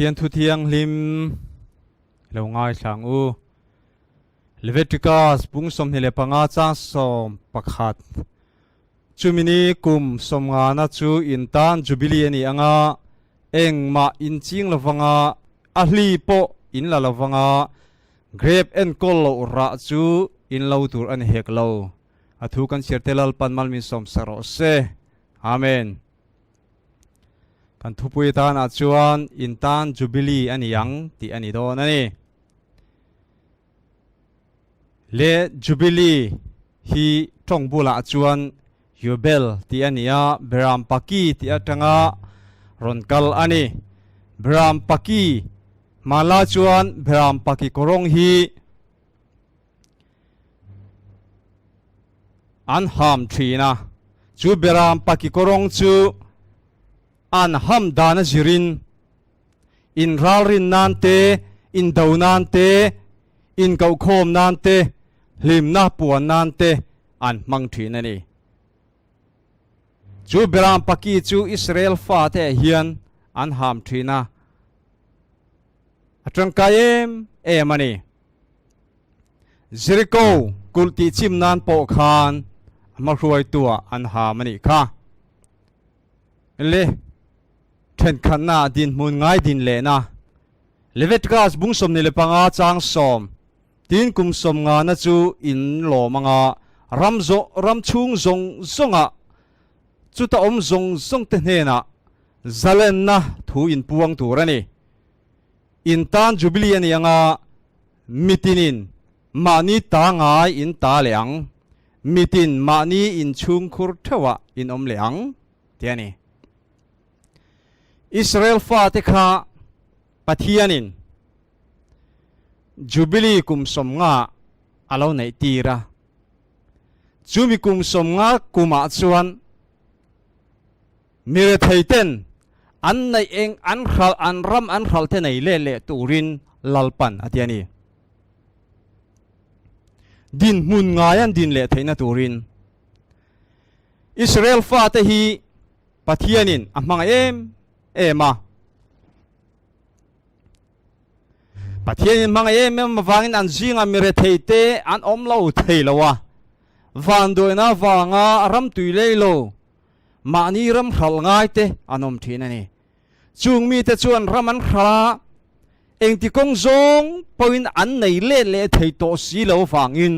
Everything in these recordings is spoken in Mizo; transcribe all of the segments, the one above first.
Pathian thu thianghlim lo ngaithla ang u. Leviticus bung 25 chang 11 Chumi ni kum 50na chu in tan Jubilee a ni anga, engmah in ching lovanga, a hli pawh in la lovanga, grape enkawl loh rah chu in lo tur a ni hek lo. A thu kan chhiar te Lalpan mal min sawm sak rawh se. Amen. Kan thupui tanah chuan in tan Jubilee a ni ang tih a ni dawn a ni. Le Jubilee hi tawng bulah chuan Yubel tih a ni a, Beram Paki tih atanga rawn kal a ni. Beram Paki hmanlai chuan Beram Paki kawrawng hi An ham thin a, chu beram pakikawrawng chu an ham dan a zirin inralrin nan te, indo nan te, inkohkhawm nan te, hlimna puan nan te an hmang thin a ni. Chu beram paki chu Israel fate hian an ham thin a, a tangkai em em a ni. Jericho kulh tih chim nan pawh khan a hmahruaituah an ham a nih kha. Le thenkhatna dinhmun ngai din lehna Leviticus bung 25 chang 10 tin kum 50na chu in lawm anga ram zawh ram chhung zawng zawngah chuta awm zawng zawng te hnenah zalenna thu inpuang tur a ni. In tan Jubilee a ni anga mitinin mahni ta ngai in ta leh ang, mitin mahni inchhungkhur theuhah in awm leh ang tih a ni. Israel fate kha Pathianin Jubilee kum 50 a lo neih tir a, chumi kum 50 kumah chuan Mi retheiten an neih eng an hralh an ram an hralh te nei leh leh turin Lalpan a ti a ni. Dinhmun ngai an din leh theihna turin Israel fate hi Pathianin a hmangaih em em a. Pathianin hmangaih em em avangin an zingah mi retheite an awm lo thei lo a. Vanduaina avanga ram tui lei lo Mahni ram hralh ngai te an awm thin a ni. Chung mite chuan ram an hralh a, engti kawng zawng pawhin an nei let leh thei tawh si lo vangin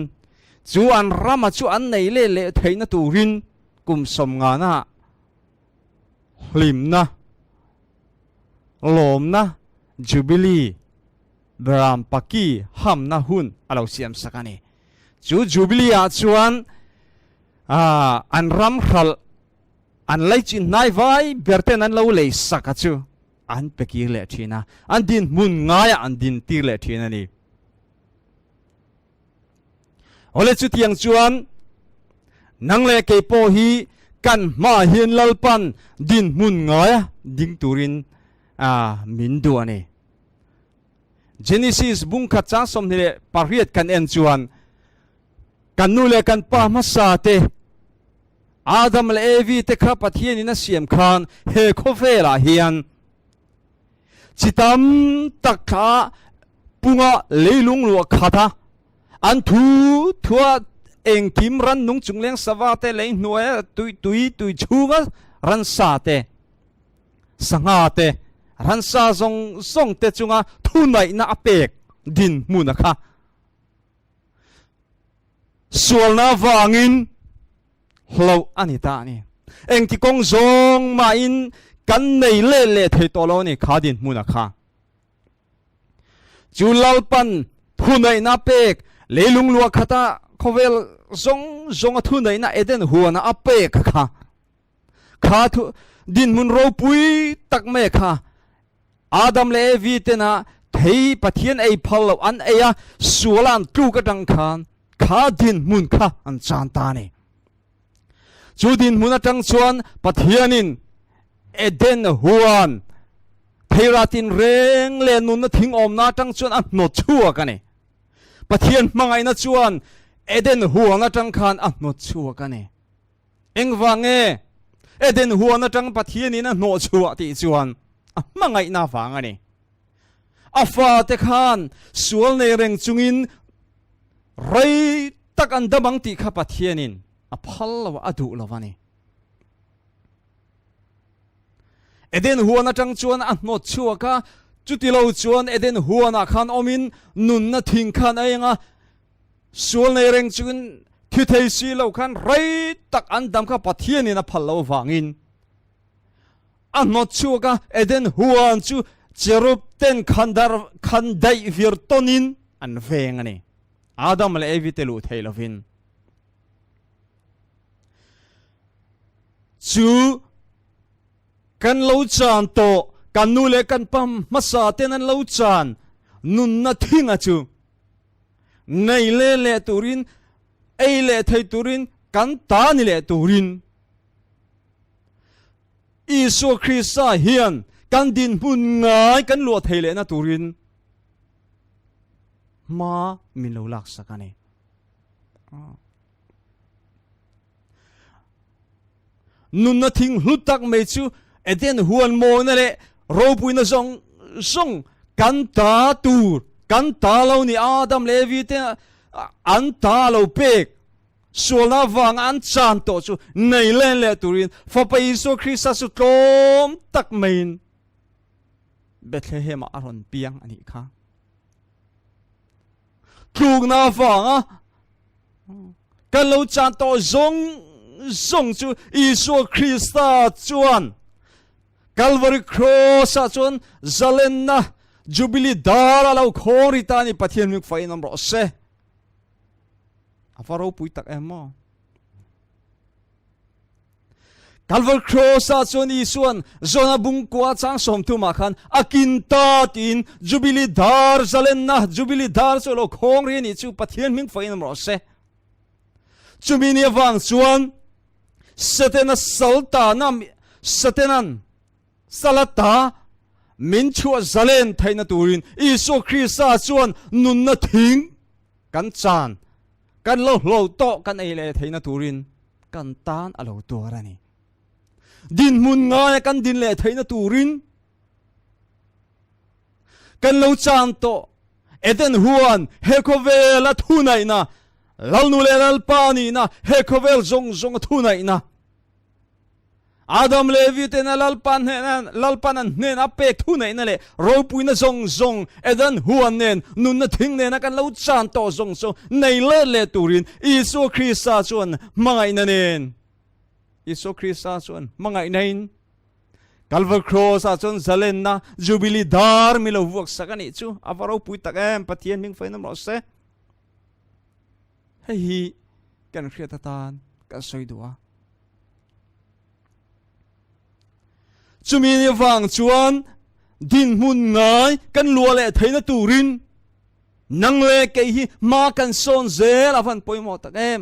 chu an rama chu an nei let leh theihna turin kum 50na hlimna, lawmna, Jubilee, Beram Paki hamna hun a lo siam sak a ni. Chu Jubilee ah chuan an ram hralh an lei chin hnai vai ber ten an lo lei sak a chu an pe kir leh thin a, an din hmun ngaiah an din tir leh thin a ni. Awle chutiang chuan nang leh kei pawh hi kan hmaah hian Lalpan din hmun ngaia ding turin min duh a ni. Genesis bung khat chang 28 kan en chuan Kan nu leh kan pa hmasa te Adam leh Evi te kha Pathian in a siam khan he khawvel ah hian chi tam tak kha punga leilung luah khat a, an thu thua engkim rannung chungleng sava te lei hnuaia tui tui tui chhunga ransa te sangha te ransa zawng zawng te chunga thunaihna a pek dinhmun a kha. Sualna avangin hloh a ni ta a ni. Engti kawng zawng mahin kan nei leh leh thei tawh lo a ni kha dinhmunah kha. Chu Lalpan thuneihna pek leilung luah khata khawvel zawng zawnga thuneihna Eden huana a pek kha kha thu dinhmun ropui tak mai kha Adam leh Evi tena thei Pathian ei phal loh an ei a, suala an tluk atang khan kha dinhmun kha an chan ta a ni. Chu dinhmun atang chuan Pathianin Eden huan theira tinreng leh nunna thing awmna atang chuan a hnawt chhuak a ni. Pathian hmangaihna chuan Eden huan atang khan a hnawt chhuak a ni. Engvang nge Eden huan atang Pathianin a hnawhchhuah tih chuan a hmangaihna vang a ni. A fate khan sual nei reng chungin rei tak an dam ang tih kha Pathianin a phal lo a, a duh lo a ni. Eden huan atang chuan a hnawt chhuak a, chuti lo chuan Eden huanah khan awmin nunna thing khan a eng a, sual nei reng chungin thi thei si lo khan rei tak an dam kha Pathianin a phal lo avangin a hnawt chhuak a, Eden huan chu cherub ten khandar khan daih vir tawnin an veng a ni. Adam leh Evi te luh thei lovin. Chu kan lo chan tawh, kan nu leh kan pa hmasa ten an lo chan nunna thinga chu nei leh leh turin, ei leh thei turin, kan ta ni leh turin Isua Krista hian kan dinhmun ngai kan luah thei lehna turin hma min lo laksak a ni. Nunna thing hlu tak mai chu Eden huan mawina leh ropuina zawng zawng kan ta tur, kan ta lo ni Adam leh Evi te an ta lo pek sualna avanga an chan tawh chu nei len leh turin Fapa Isua Krista chu tlawm tak maiin Bethlehem ah a rawn piang a nih kha. Tlukna avanga kan lo chan tawh zawng zawng chu Isua Krista chuan Calvary Cross ah chuan zalenna Jubilee dar a lo khawng ri ta ni Pathian hming fain awm rawh se. A va ropui tak em maw? Calvary Cross-ah chuan Isua'n Jona bungkua chang sawmthumah khan a kin ta tiin Jubilee dar zalenna, Jubilee dar chu a lo khawng ri a nih chu Pathian hming fakin awm rawh se. Chumi ni avang chuan Setana sal tana Satanan sal ata min chhuah zalen theihna turin Isua Krista chuan nunna thing kan chan Kan lo hlo tawh kan ei leh theihna turin kan tan a lo tuar a ni. Dinhmun ngaia kan din leh theihna turin kan lo chan tawh Eden huan he khawvel a thunaihna, Lalnu leh Lalpa nihna he khawvel zawng zawng a thunaihna, Adam leh Evi tena Lalpa hnena Lalpan an hnena a pek thuneihna leh ropuina zawng zawng Eden huan nen nunna thing nena kan lo chan tawh zawng chu nei let leh turin Isua Krista chuan hmangaihna nen Isua Krista chuan hmangaihna in Calvary Cross ah chuan zalenna Jubilee dar mi lo vuak sak a nih chu a va ropui tak em Pathian hming fain awm rawh se. Hei hi kan hriat atan kan sawi duh a. Chumi ni avang chuan dinhmun ngai kan luah leh theihna turin nang leh kei hi hma kan sawn zel a van pawimawh tak em.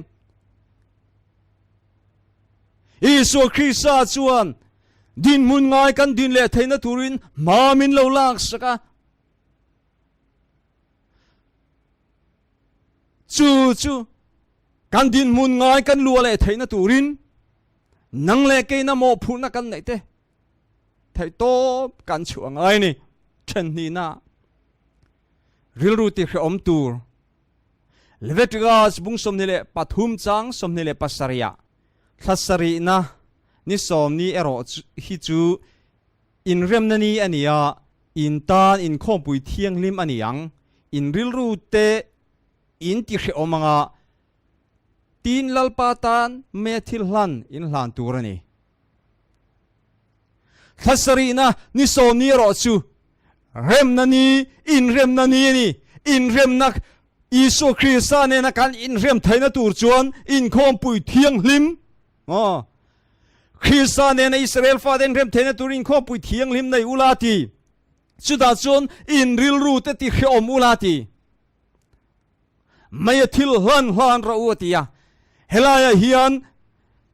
Isua Krista chuan dinhmun ngai kan din leh theihna turin hma min lo lak sak a. Chu chu kan dinhmun ngai kan luah leh theihna turin nang leh keina mawhphurhna kan neih te theihtawp kan chhuah a ngai ni. Then hnihna rilru ti hrehawm tur Leviticus bung 23 chang 27 ah thla sarihna ni sawmni erawh hi chu Inremna ni a ni a, in tan inkhawmpui thianghlim a ni ang, in rilru te in ti hrehawm ang a, tin Lalpa tan me thil hlan in hlan tur a ni. Thla sarihna ni sawm ni erawh chu remna ni, inremna ni a ni. Inremna Isua Krista nena kan inrem theihna tur chuan inkhawmpui thianghlim Aw, Krista nena Israel fate in rem theihna tur inkhawmpui thianghlim nei ula ti. Chutah chuan in rilru te ti hrehawm ula ti. Mei a thil hlan hlan rawh u a ti a. Helaiah hian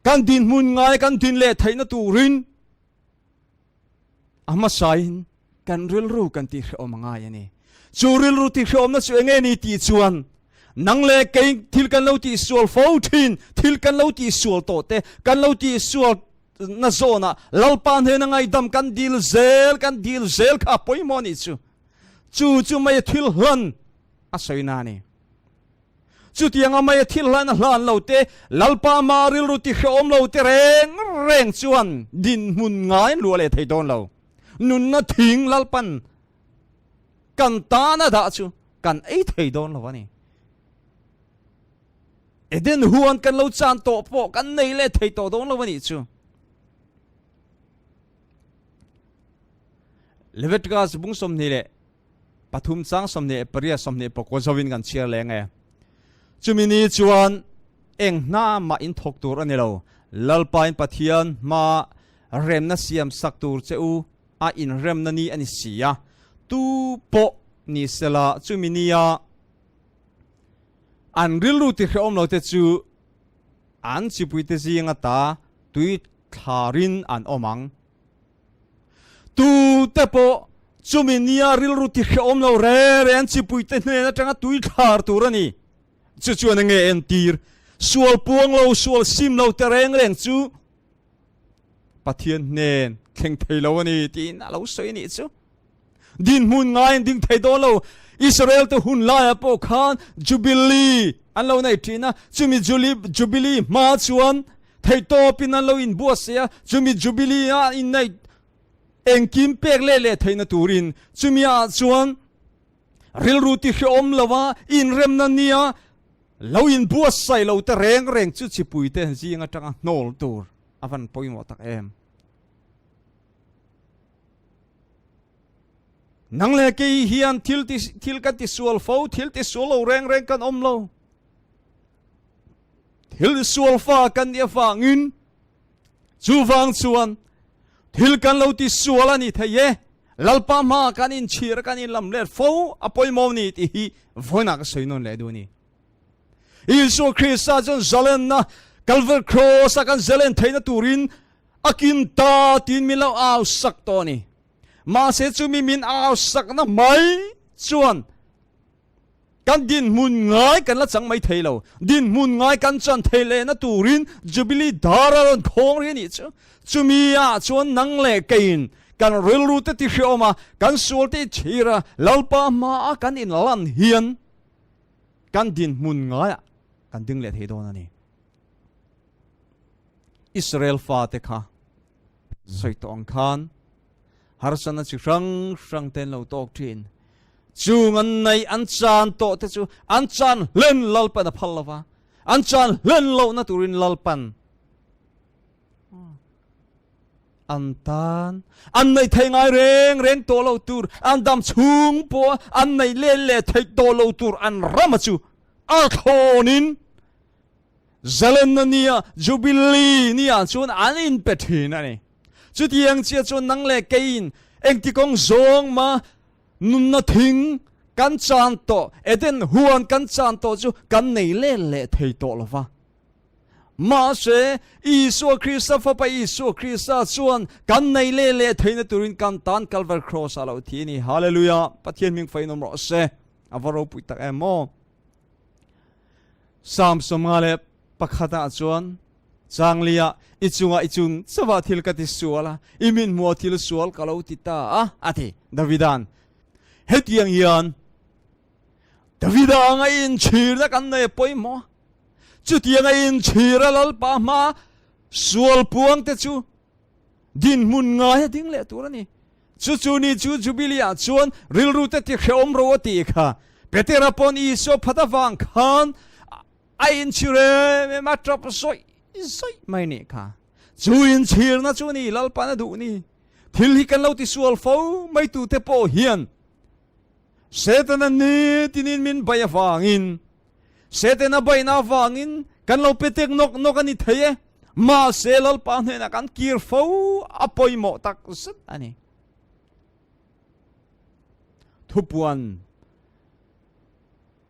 kan dinhmun ngai kan din leh theihna turin A hmasain kan rilru kan tihhrehawm a ngai a ni. Chu rilru tihhrehawmna chu enge ni tih chuan nang leh kei thil kan lo tihsual fo thin, thil kan lo tihsual tawh te, kan lo tihsual na zawnah Lalpa hnena ngaihdam kan dil zel, kan dil zel kha a pawimawh a nih chu. Chu chu mei a thil hlan a sawi na a ni. Chutianga mei a thil hlan a hlan lo te, Lalpa ma rilru ti hrehawm lo te reng reng chuan dinhmun ngai an luah leh thei dawn lo. Nunna thing Lalpan kan tan a dah chu kan ei thei dawn lo a ni. Eden huan kan lo chan tawh pawh kan nei leh thei tawh dawn lo a nih chu. Leviticus bung 23 chang 28 29 zovin kan chhiar leng e. Chumi ni chuan eng hna mah in thawk tur a ni lo. Lalpa in Pathian hma remna siam sak tur che u a inremna ni a ni si a. Tu pawh ni sela chumi nia an rilru ti hrehawm lo te chu an chipuite zinga ta tui thlarin an awm ang. Tu te pawh chumi nia rilru ti hrehawm lo re re an chipuite hnen atanga tui thlar tur a ni. Chu chuan enge entir? Sual puang lo, sual sim lo te reng reng chu Pathian hnen thleng thei lo a ni tiin a lo sawi a nih chu. Dinhmun ngai an ding thei dawn lo. Israel te hun laia pawh khan Jubilee an lo nei thin a, chumi Jubilee hma chuan theihtawpin an lo inbuatsaih a, chumi Jubilee a inneih engkim pek leh leh theihna turin chumi ah chuan rilru ti hrehawm lo a, inremna nia lo inbuatsaih lo te reng reng chu chipui te zing atanga hnawl tur a van pawimawh tak em. Nang leh kei hian thil ti thil kan ti sual fo, thil ti sual lo reng reng kan awm lo. Thil ti sual fa kan nih avangin chuvang chuan thil kan lo ti sual a ni thei e. Lalpa hma kan inchhir kan inlam let fo a pawimawh ni tih hi vawiinah ka sawi nawn leh duh a ni. Isua Krista chuan zalenna Calvary Cross a kan zalen theihna turin a kin ta tiin min lo au sak tawh a ni. Mahse chumi min au sakna mai chuan kan dinhmun ngai kan la chang mai thei lo. Dinhmun ngai kan chan thei lehna turin Jubilee dar a rawn khawng ri a nih chu. Chumi ah chuan nang leh keiin kan rilru te ti hreawm a, kan sual te i chhir a, Lalpa hma a kan inlan hian kan dinhmun ngaiah kan ding leh thei dawn a ni. Israel fate kha sawi tawh ang khan harsatna chi hrang hrang te an lo tawk thin. Chung an nei an chan tawh te chu an chan hlen Lalpan a phal lova, an chan hlen lohna turin Lalpan An tan an neih theih ngai reng reng tawh lo tur, an dam chhung pawh an neih let leh theih tawh lo tur an rama chu a thlawnin Zalenna nia Jubilee nia chuan an inpe thin a ni. Chutiang chiah chuan nang leh keiin engti kawng zawng ma nunna thing kan chan tawh, Eden huan kan chan tawh chu kan nei let leh thei tawh lo va. Mahse, Isua Krista Fapa Isua Krista chuan kan nei leh leh theihna turin kan tan Calvary Cross ah lo thi a ni. Hallelujah! Pathian hming fain awm rawh se. A va ropui tak em aw. Psalm 51 ah chuan Changlia i chunga i chung chawa thil ka ti sual a, i min hmua thil sual ka lo ti ta a, a ti. Davidan hetiang hian Davida anga inchhirna kan nei a pawimawh a. Chutianga inchhira Lalpa hma sual puangte chu dinhmun ngai a ding leh tur a ni. Chu chu ni chu Jubilee ah chuan rilru te ti hrehawm ro a tih kha. Petera pawn Isua phat avang khan a inchhir em em a, tap zawih zawih mai nih kha. Chu inchhirna chu ni Lalpa'n a duh ni. Thil hi kan lo ti sual fo mai tute pawh hian Setana nitinin min baih avangin Setana baihna avangin kan lo pe tek nawk nawk a ni thei e. Mahse Lalpa hnenah kan kir fo a pawimawh tak zet a ni. Thupuan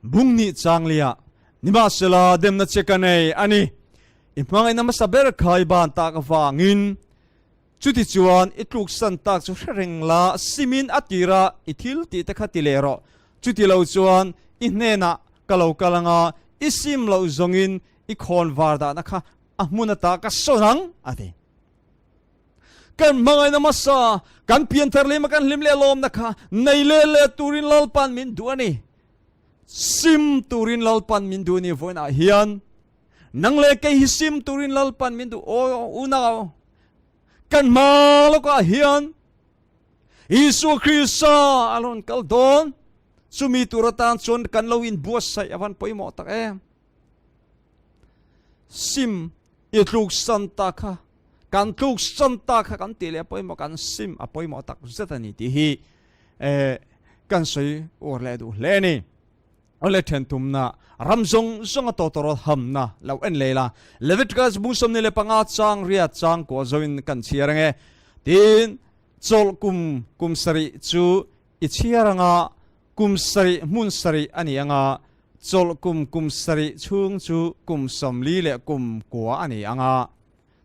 bung nih chang liah nimahsela demna che ka nei a ni. I hmangaihna hmasa ber khai ban tak avangin Chutichuan, i tluksan tak chu hre reng la, simin a tira i thil tih te kha ti leh rawh. Chuti lo chuan i hnenah ka lo kal anga, i sim loh zawngin i khawn var dahna kha a hmun ata ka sawn ang, a ti. Kan hmangaihna hmasa, kan pianthar lema kan hlim leh lawmna kha nei leh leh turin Lalpan min duh a ni. Sim turin Lalpan min duh a ni vawiinah hian. Nang leh kei hi sim turin Lalpan min duh. Aw unau, kan hma lawkah hian Isua Krista a rawn kal dawn. Chumi tur atan chuan kan lo inbuatsaih a van pawimawh tak em. Sim i tluk san ta kha kan tluk san ta kha kan tih leh a pawimawh kan sim a pawimawh tak zet a ni tih hi eh, kan sawi uar leh duh hle a ni. Awle then tumna ram zawng zawng a tawtawrawt hamna lo en leh la. Leviticus bung 25 chang riat chang kua zoin kan chhiar ange. Tin chawlh kum kum sarih chu i chhiar anga kum sarih hmun sarih a ni anga chawlh kum kum sarih chhung chu kum 40 leh kum kua a ni anga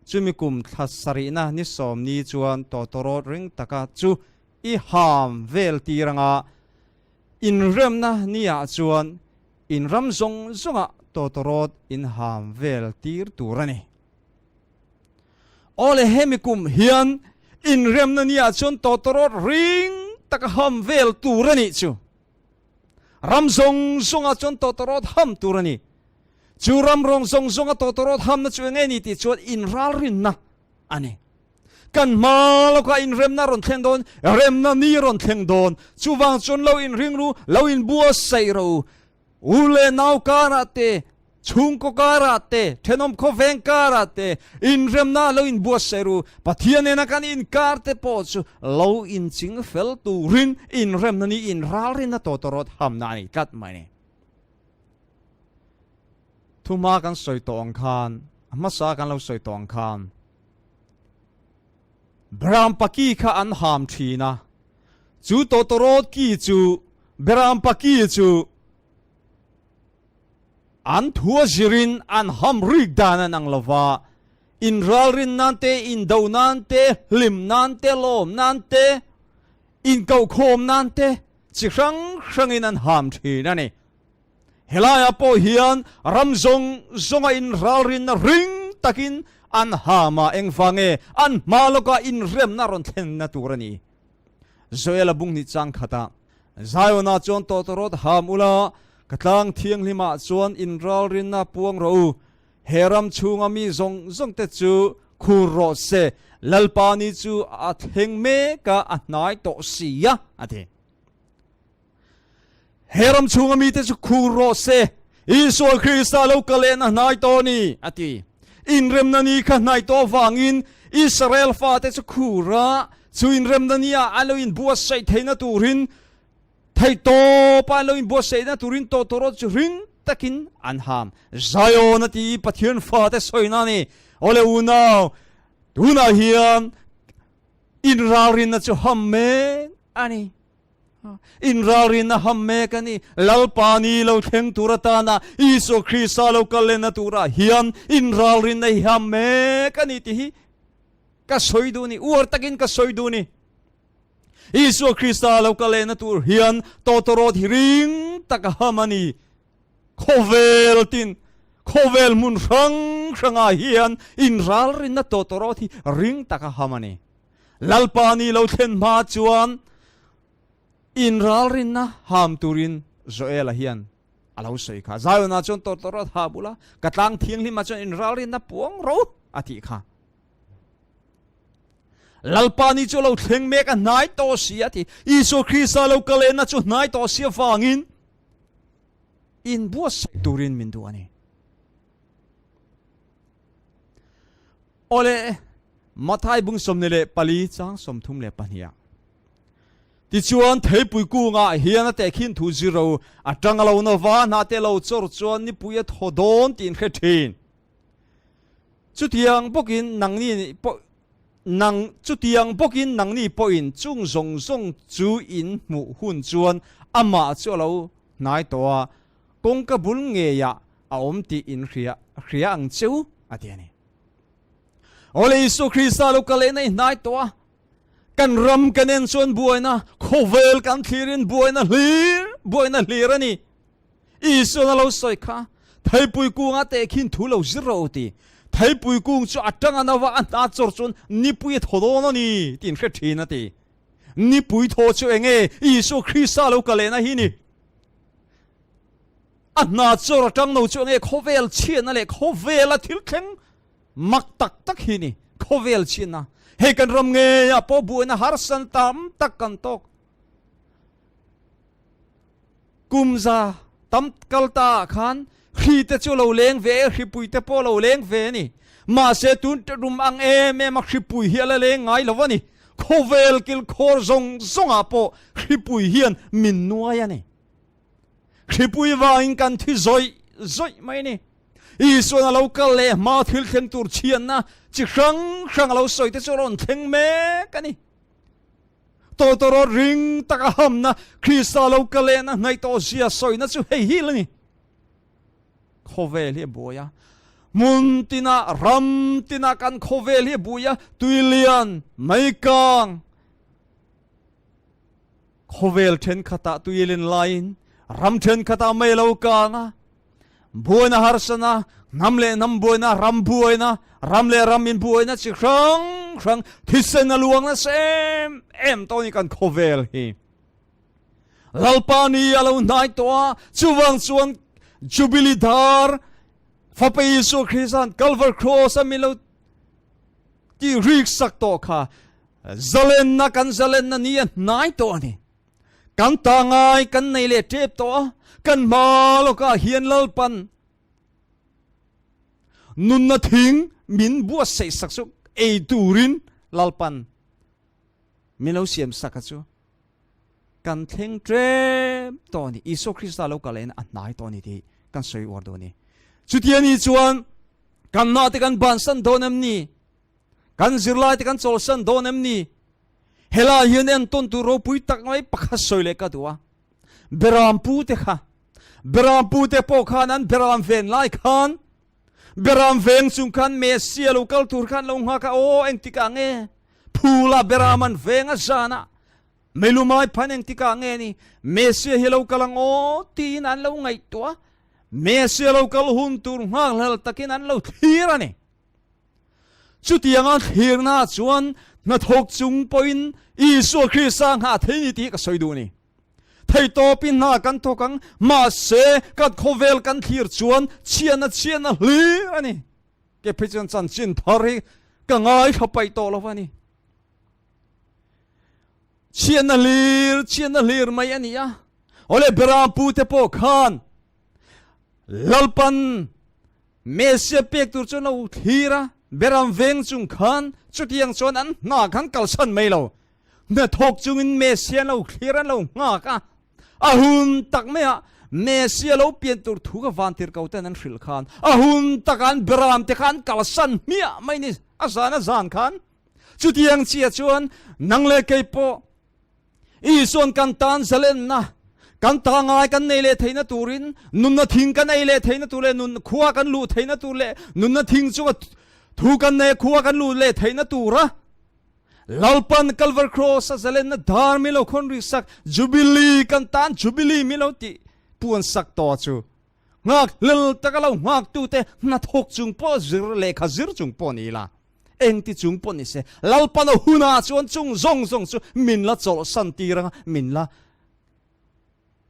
chumi kum thla sarihna ni sawm ni chuan tawtawrawt ring taka chu i ham vel tir anga Inremna niah chuan in ram zawng zawngah tawtawrawt in ham vel tir tur a ni. Awle hemi kum hian inremna niah chuan tawtawrawt ring taka ham vel tur a nih chu. Ram zawng zawngah chuan tawtawrawt ham tur a ni. Chu ram rawng zawng zawnga tawtawrawt hamna chu enge ni tih chuan inralrinna a ni. Kan hma lawkah inremna rawn thleng dawn, remna ni rawn thleng dawn. Chuvang chuan lo inring ru, lo inbuatsaih ro u. U leh nau karah te, chhungkaw karah te, thenawm khawveng karah te inremna lo inbuatsaih ru. Pathian nena kan inkar te pawh chu lo inching fel turin inremna ni inralrinna tawtawrawt hamna a ni tlat mai ni. Thuma kan sawi tawh ang khan, a hmasa kan lo sawi tawh ang khan, Berampa ki kha an ham thin a, chu tawtawrawt ki chu Berampa ki chu an thua zirin an ham rik dan an ang lova, inralrin nan te, indo nan te, hlim nan te, lawm nan te, inkohkhawm nan te chi hrang hrangin an ham thin a ni. Helaiah pawh hian ram zawng zawnga inralrinna ring takin an ham a, engvang nge an hma lawka inremna rawn thlenna tur a ni. Joela bung hnih chang khatah, Zionah chuan tawtawrawt ham ula, ka tlang thianghlimah chuan inralrinna puang rawh u. He ram chhunga mi zawng zawngte chu khur rawh se, Lalpa ni chu a thleng mek a, a hnai tawh si a, a ti. He ram chhunga mite chu khur rawh se, Isua Krista lo kal lehna hnai tawh a ni, a ti. Inremna ni kha hnai tawh avangin Israel fate chu khur a, chu inremna nia an lo inbuatsaih theihna turin, theihtawpa an lo inbuatsaihna turin tawtawrawt chu ring takin an ham. Zion a ti i Pathian fate sawina a ni. Awle unau, tunah hian inralrinna chu ham mek a ni. Inralrinna ham mek a ni. Lalpa ni lo thleng tur atana Isua Krista lo kal lehna turah hian inralrinna hi ham mek a ni tih hi ka sawi duh a ni. Uar takin ka sawi duh a ni. Isua Krista lo kal lehna tur hian tawtawrawt hi ring taka ham a ni. Khawvel tin, khawvel hmun hrang hrangah hian inralrinna tawtawrawt hi ring taka ham a ni. Lalpa ni lo thlen hma chuan inralrinna ham turin Joela hian a lo sawi kha. Zionah chuan tawtawrawt ha bula ka tlang thianghlimah chuan inralrinna puang ro a tih kha. Lalpa ni chu lo thleng mek a hnai tawh si a ti. Isua Krista lo kal lehna chu hnai tawh si avangin inbuatsaih turin min duh a ni. Awle, Mathai bung 24 chang 32 ah. Tichuan theipui kungah hian a tehkhin thu ziro a tang a lo na va hna te lo chawr chuan nipui a thaw dawn tiin hre thin. Chutiang bawkin nangni pawh nang chutiang bawkin nangni pawhin chung zawng zawng chu in hmuh hun chuan amah chu a lo hnai tawh a, kawngka bul ngeiah a awm tih in hria hria ang cheu a ti a ni. Awle Isu Krista lo kal lehna i hnai tawh a, kan ram kan en chuan buaina, khawvel kan thlirin buaina hlir, buaina hlir a ni. Isuan a lo sawi kha, theipui kunga tehkhin thu lo zir rawh u ti. Theipui kung chu a tang a nova a hna chawr chuan nipui a thaw dawn a ni tih an hre thin a ti. Nipui thaw chu eng nge Isua Krista lo ka lehna hi ni? A hna chawr a tang no chu eng nge khawvel chhiatna leh khawvela thil thleng mak tak tak hi ni? Khawvel chhiatna. Hei kan ram ngeiah pawh buaina harsan tam tak kan tawk. Kum za tam kal ta ah khan hri te chu lo leng ve e, hripui te pawh lo leng ve a ni. Mahse tun rum ang em em a hripui hi a la leng ngai lo a ni. Khawvel kilkhawr zawng zawng ah pawh hripui hian min nuai a ni. Hripui vangin kan thi zawih zawih mai a ni. Isuan a lo kal leh hma thil thleng tur chhiatna chi hrang hrang a lo sawi te chu a rawn thleng mek a ni. Tawtawrawt ring taka hamna Krista lo ka lehna hnaih tawh zia sawina chu hei hi la ni. Khawvel hi a buai a, hmun tina ram tina kan khawvel hi a buai a, tuilian, meikang, khawvel thenkhatah tuilin laiin ram thenkhatah mei lo kang a, Buaina harsana, hnam leh hnam buaina, ram buaina, ram leh ram in buaina chi hrang hrang thisen a luang nasa em em tawh ni kan khawvel hi. Lalpa ni a lo hnai tawh a, chuvang chuan Jubilee dar Fapa Isua Krista'n Calvary Cross a min lo ti rik sak tawh kha zalenna kan zalenna ni a hnai tawh a ni. Kan ta ngai kan nei leh tep tawh a, kan hma lawkah hian Lalpan nunna thing min buatsaih sak chu ei turin Lalpan min lo siam sak a chu kan thleng tlem tawh a ni. Isua Krista lo kal en a hnai tawh a ni tih kan sawi uar dawn a ni. Chutia ni chuan kan hna te kan bansan dawn em ni? Kan zirlai te kan chawlsan dawn em ni? Helai hian entawn tur ropui tak mai pakhat sawi leh ka duh a. Beram pu te kha, Beram pu te pawh khan an beram ven lai khan, beram veng chung khan Messia lo kal tur khan lo nghak a, aw engtikah nge phula beram an veng a zanah meilumai phan engtikah nge ni Messia hi lo kal ang aw tiin an lo ngaihtuah a, Messia lo kal hun tur nghakhlel takin an lo thlir a ni. Chutianga thlirna chuan hnathawk chung pawhin Isua Krista nghah thei ni tih ka sawi duh a ni. Theitawpin hna kan thawk ang, mahse kan khawvel kan thlir chuan chhiatna chhiatna hlir a ni. Ke phei chuan chanchin thar hi ka ngaithla paih tawh lo a ni. Chhiatna hlir, chhiatna hlir mai a ni a. Awle Berampu te pawh khan Lalpan Messia pek tur chuan lo thlir a, beram veng chung khan chutiang chuan an hna khan kalsan mai lo. Hnathawk chungin Messia an lo thlir an lo nghak a, a hun tak maiah Messia lo pian tur thu ka van tir ko ten an hrilh khan a hun takah an beram te kha an kalsan hmiah mai ni a zan a zan khan. Chutiang chiah chuan nang leh kei pawh Isuan kan tan zalenna, kan ta ngai kan nei leh theihna turin, nunna thing kan ei leh theihna tur leh nun khua kan luh theihna tur leh nunna thing chunga thu kan nei khua kan luh leh theihna tura Lalpan Calvary Cross a zalenna dar min lo khawn ri sak Jubilee kan tan Jubilee min lo tih puan sak tawh chu nghak hlel taka lo nghak tute hnathawk chung pawh zir lehkha zir chung pawh ni la Engti chung pawh ni se, Lalpana hunah chuan chung zawng zawng chu min la chawlhsan tir anga min la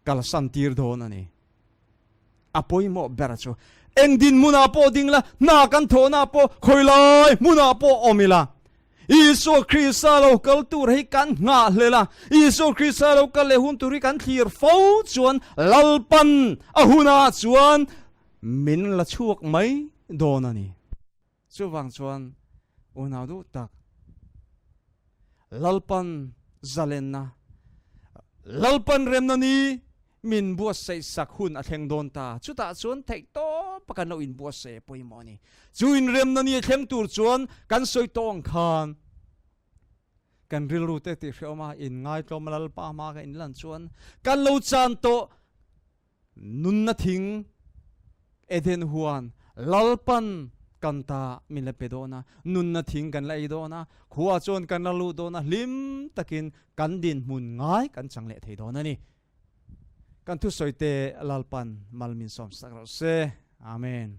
kalsan tir dawn a ni. A pawimawh ber chu eng dinhmunah pawh ding la, hna kan thawhna pawh khawi lai hmunah pawh awm ila, Isua Krista lo kal tur hi kan nghahhlel a, Isua Krista lo kal leh hun tur hi kan thlir fo chuan Lalpan a hunah chuan min la chhuak mai dawn a ni. Chuvang chuan unau duh tak Lalpan zalenna, Lalpan remna ni min buatsaih sak hun a thleng dawn ta. Chutah chuan theihtawp a kan lo inbuatsaih a pawimawh a ni. Chu inremna ni a thleng tur chuan kan sawi tawh ang khan kan rilru te tih hrehawm a, inngaitawm a Lalpa hma ka inlan chuan kan lo chan tawh Nunna thing Eden huan Lalpan kan ta min la pe dawn a, nunna thing kan la ei dawn a, khua chuan kan la luh dawn a, hlim takin kan dinhmun ngai kan chang leh thei dawn a ni. Kan thusawi te Lalpan mal min sawmsak rawh se. Amen.